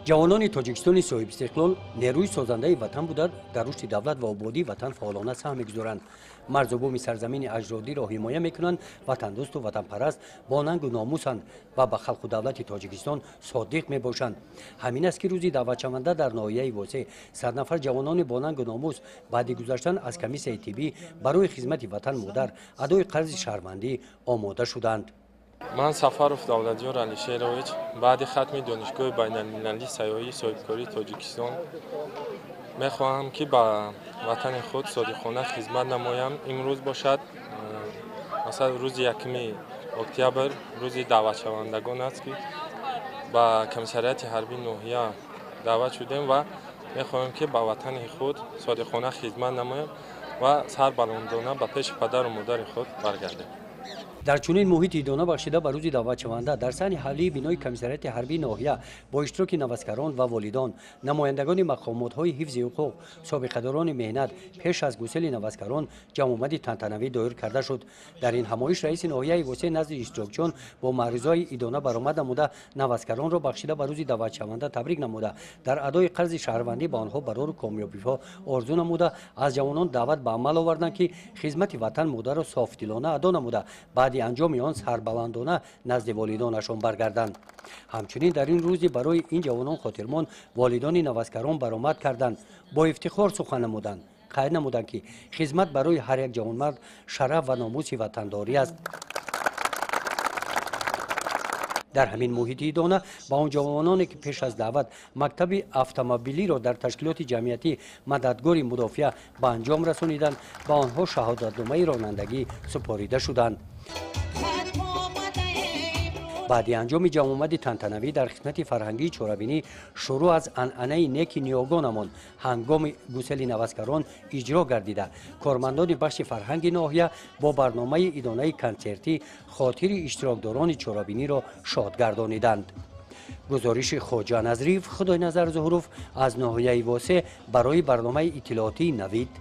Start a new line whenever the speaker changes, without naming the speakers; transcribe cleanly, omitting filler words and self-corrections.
Ҷавонони Тоҷикистони соҳибистиқлол нерӯи созандаи ватан буда, дар рушди давлат ва ободии ватан фаъолона саҳм мегузоранд. Марзу буми сарзамини аҷдодиро ҳимоя мекунанд, ватандӯсту ватанпараст, бо нангу номусанд ва ба халқу давлати Тоҷикистон содиқ мебошанд. Ҳамин аст, ки рӯзи даъватшаванда дар ноҳияи Восеъ 100 нафар ҷавонони бо нангу номус баъди гузаштан аз комиссияи тиббӣ барои хизмати ватан модар, адои қарзи шаҳрвандӣ омода шуданд.
Ман Сафаров Давлатёр Алишерович, баъди хатми Донишгоҳи байналмилалии сайёҳии соҳибкории Тоҷикистон мехоҳам, ки ба ватани худ содиқона хизмат намоям. Имрӯз бошад, масалан, рӯзи 1 октябр, рӯзи даъватшавандагон аст, ки ба комиссариати ҳарбии ноҳия даъват шудем ва мехоҳем, ки ба ватани худ содиқона хизмат намоем ва сарбаландона ба пеши падару модари худ баргардем.
Дар чунин муҳити идона бахшида ба рӯзи даъватшаванда дар саҳни ҳавлии бинои комиссариати ҳарбии ноҳия бо иштироки наваскарон ва волидон, намояндагони мақомотҳои ҳифзи ҳуқуқ, собиқадорони меҳнат пеш аз гусели наваскарон ҷамъомади тантанавӣ доир карда шуд. Дар ин ҳамоиш раиси ноҳияи Восеъ назди иштирокчиён бо маърузаи идона баромад намуда, наваскаронро бахшида ба рӯзи даъватшаванда табрик намуда, дар адои қарзи шаҳрвандӣ ба онҳо барору комёбиҳо орзу намуда, аз ҷавонон даъват ба амал оварданд, ки хизмати ватан модарро софдилона адо намуда, баъди анҷоми он сарбаландона назди волидонашон баргарданд. Ҳамчунин дар ин рӯзи барои ин ҷавонон хотирмон волидони наваскарон баромад карданд, бо ифтихор сухан намуданд, қайд намуданд, ки хизмат барои ҳар як ҷавонмард шараф ва номуси ватандорӣ аст. Дар ҳамин муҳити идона ба он ҷавононе, ки пеш аз даъват мактаби автомобилиро дар ташкилоти ҷамъиятӣ «Мададгори мудофиа» ба анҷом расониданд, ба онҳо шаҳодатномаи ронандагӣ супорида шуданд. Баъди анҷоми ҷамъомади тантанавӣ дар хидмати фарҳангии чорабинӣ шурӯъ аз анъанаи неки ниёгонамон ҳангоми гусели наваскарон иҷро гардида, кормандони бахши фарҳанги ноҳия бо барномаи идонаи консертӣ хотири иштирокдорони чорабиниро шод гардониданд. Гузориши Хоҷа Назриев, Худойназар Зуҳуров аз ноҳияи Восеъ барои барномаи иттилоотии «Навид».